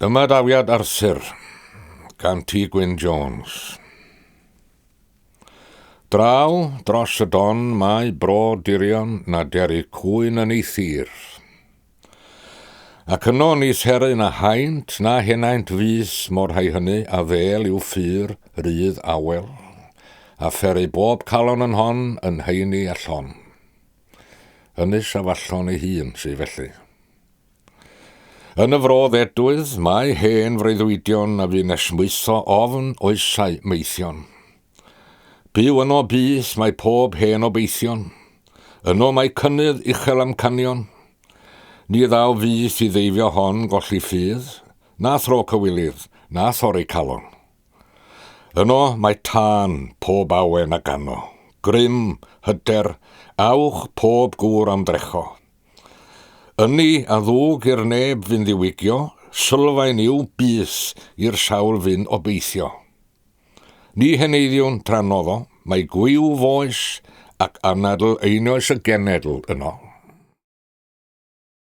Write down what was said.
Ymadawiad Arthur gan T Gwyn Jones. Draw dros y don mae bro dirion na deri cwyn yn ei thir. Ac yno nis hery na haint na henaint fyth mor rhai hynny a ddêl i'w ffur rydd awel, a phery bob calon yn hon yn heini a llon. Ynys Afallon ei hun sy felly. Yn y fro ddedwydd mae hen freuddwydion a fu'n esmwytho ofn oesau meithion. Byw yno byth mae pob hen obeithion. Yno mae cynnydd uchel amcanion. Ni ddaw fyth i ddeifio hon golli ffydd, na thro cywilydd, na thorri calon. Yno mae tân pob awen a gano, grym, hyder, awch pob gŵr am drecho. Ynni a ddwg i'r neb fyn ddiwygio, sylfaen yw byth i'r sawl fyn obeithio. Ni heneiddiwn tra noddo, mae gwiw foes ac anadl einioes y genedl yno.